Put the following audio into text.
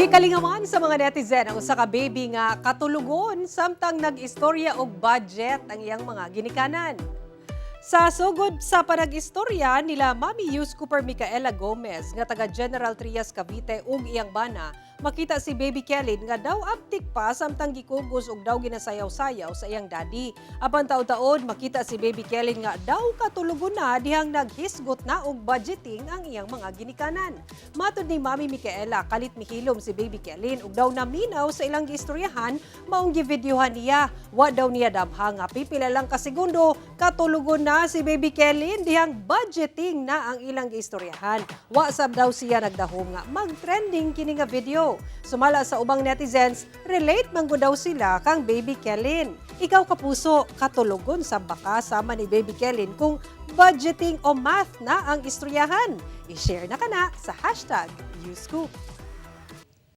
Gikalingawan sa mga netizen ang usa ka baby nga katulugon samtang nag-istorya og budget ang iyang mga ginikanan. Sa sugod sa panag-istorya nila Mami Yus Cooper Micaela Gomez nga taga General Trias, Cavite ug iyang bana, makita si Baby Kelly nga daw abtik pa samtang gikugos ug daw ginasayaw-sayaw sa iyang daddy. Apan taud-taod makita si Baby Kelly nga daw katulugon na dihang naghisgot na og budgeting ang iyang mga ginikanan. Matod ni Mami Micaela, kalit mihilom si Baby Kelly ug daw naminaw sa ilang giistoryahan, maong givideohan niya. Wa daw niya damha nga pipila lang ka segundo katulugon na si Baby Kelly dihang budgeting na ang ilang giistoryahan. Wa sab daw siya nagdahom nga mag-trending kini nga video. Sumala sa ubang netizens, relate man gud daw sila kang Baby Kelly. Ikaw, kapuso, katulugon sa baka sama ni Baby Kelly kung budgeting o math na ang istoryahan? I-share na kana sa #YouScoop.